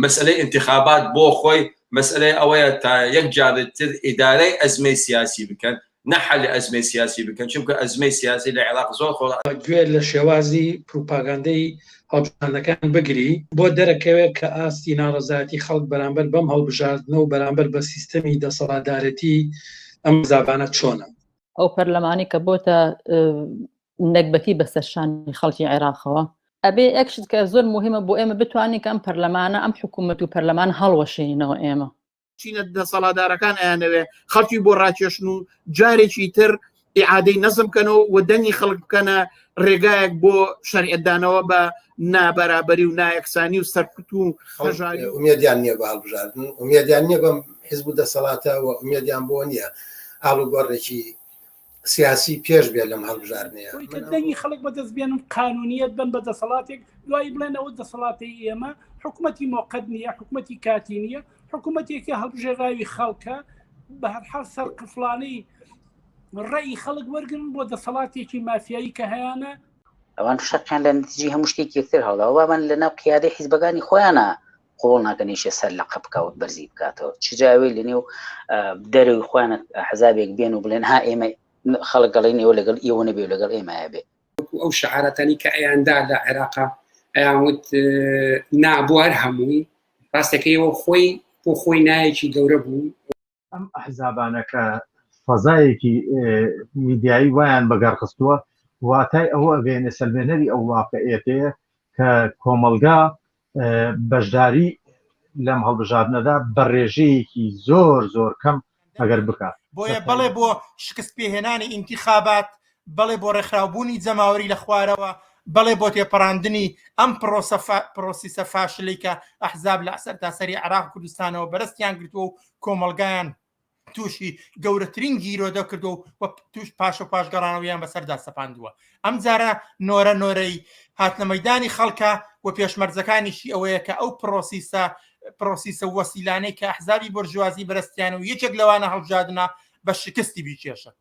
مەسئەلەی ئینتخابات بۆ خۆی مەسئەلەی ئەوەیە تا یەک جارێ تر ئیدارەی ئەزمەی سیاسی بکەن نە حەلی ئەزمەی سیاسی بکەن چونکە ئەزمەی سیاسی لە عێراق زۆر خۆ گوێ لە شێوازی پروپاگاندەی هەڵبژاردنەکان بگری، بۆت دەرەکەوێت کە ئاستی ناڕەزایەتی خەڵک بەرامبەر بەم هەڵبژاردنە و بەرامبەر بە سیستەمی دەسەڵاتدارێتی ئەم حزابانە چۆنە. ئەو پەرلەمانی کە بۆتە نەگبەتی بەسەر شانی خەڵکی عێراقەوە ئەبێ یەک شت کە زۆر مهمە بۆ ئێمە بتوانین کە ئەم پەرلەمانە ئەم حکوومەت و پەرلەمان هەڵوەشێنەوە ئێمە چینە دەسەڵاتدارەکان ئەیانەوێ خەڵکی بۆ ڕاکێشن و جارێکی تر ئیعادەی نەزم بکەنەوە و دەنگی خەڵک بکەنە ڕێگایەک بۆ شەرعیەتدانەوە بە نابەرابەری و نایەکسانی و سەرکوت و هەژاری. ئومێدیان نییە بە هەڵبژاردن، ئومێدیان نییە بەم حیزب و دەسەڵاتە و ئومێدیان بۆ نییە ئاڵوگۆڕێکی سیاسی پێش بێ لەم هەڵبژاردنەیە. ئەوەی کە دەنگی خەڵک بەدەست بێنن قانونیەت بن بە دەسەڵاتێک دوایی بڵێن ئەوە دەسەڵاتی ئێمە حکوومەتی مۆقەت نییە حکوومەتی کاتی نییە حکوومەتێکی هەڵبژێراوی خەڵکە بە هەرحاڵ سەرقفڵانەی ڕێی خەڵک وەرگن بۆ دەسەڵاتێکی مافیایی کە هەیانە. ئەوان شەقیان لە نتیجەی هەموو شتێکی یەکتر هەڵداوە بابان لە ناو قیادەی حیزبەکانی خۆیانە قبوڵ ناکەن یەکێ سەر لەقە بکا و بەرزی بکاتەوە چ جاوێ لە نێو دەرەوەی خۆیان حەزابێک بێن و بڵێن ها ئێمە خەڵک گەڵین ئێوە لەگەڵ ئێوە نەبێ و لەگەڵ ئێمە بێ وەکو ئەو شعاراتانی کە ئەیاندا لە عێراقا ئەیان وت نا بۆ هەر هەمووی ڕاستەکەیەوە خۆی بۆ خۆی نایەکی گەورە بوو. ئەم ئەحزابانە کە فەزایەکی میدیایی وایان بەگەڕخستووە واتای ئەوە ئەگەیەنێ سەلمێنەری ئەو واقعیەتەیە کە کۆمەڵگا بەشداری لەم هەڵبژاردنەدا بە ڕێژەیەکی زۆر زۆر کەم ئەگەر بکات. بۆیە بەڵێ بۆ شکست پێهێنانی ئینتیخابات، بەڵێ بۆ ڕێکخراوبوونی جەماوەری لە خوارەوە، بەڵێ بۆ تێپەڕاندنی ئەم پرۆسە پرۆسیسە فاشلەی کە ئەحزاب لە سەرتاسەری عێراق و کوردستانەوە بەرەستیان گرتووە و کۆمەڵگایان تووشی گەورەترین گیرۆدە کردو و توش پاش و پاشگەڕانەوەیان بەسەردا سەپاندووە ئەم جارە نۆرە نۆرەی هاتنە مەدانی خەڵکە و پێشمەرجەکانیشی ئەوەیە کە ئەو پرۆسیسە پرۆسیسە وەسیلانەی کە ئەحزابی بۆرژوازی بەرەستیان و یەکێک لەوانە هەڵبژاردنە بە شکستی بیکێشن.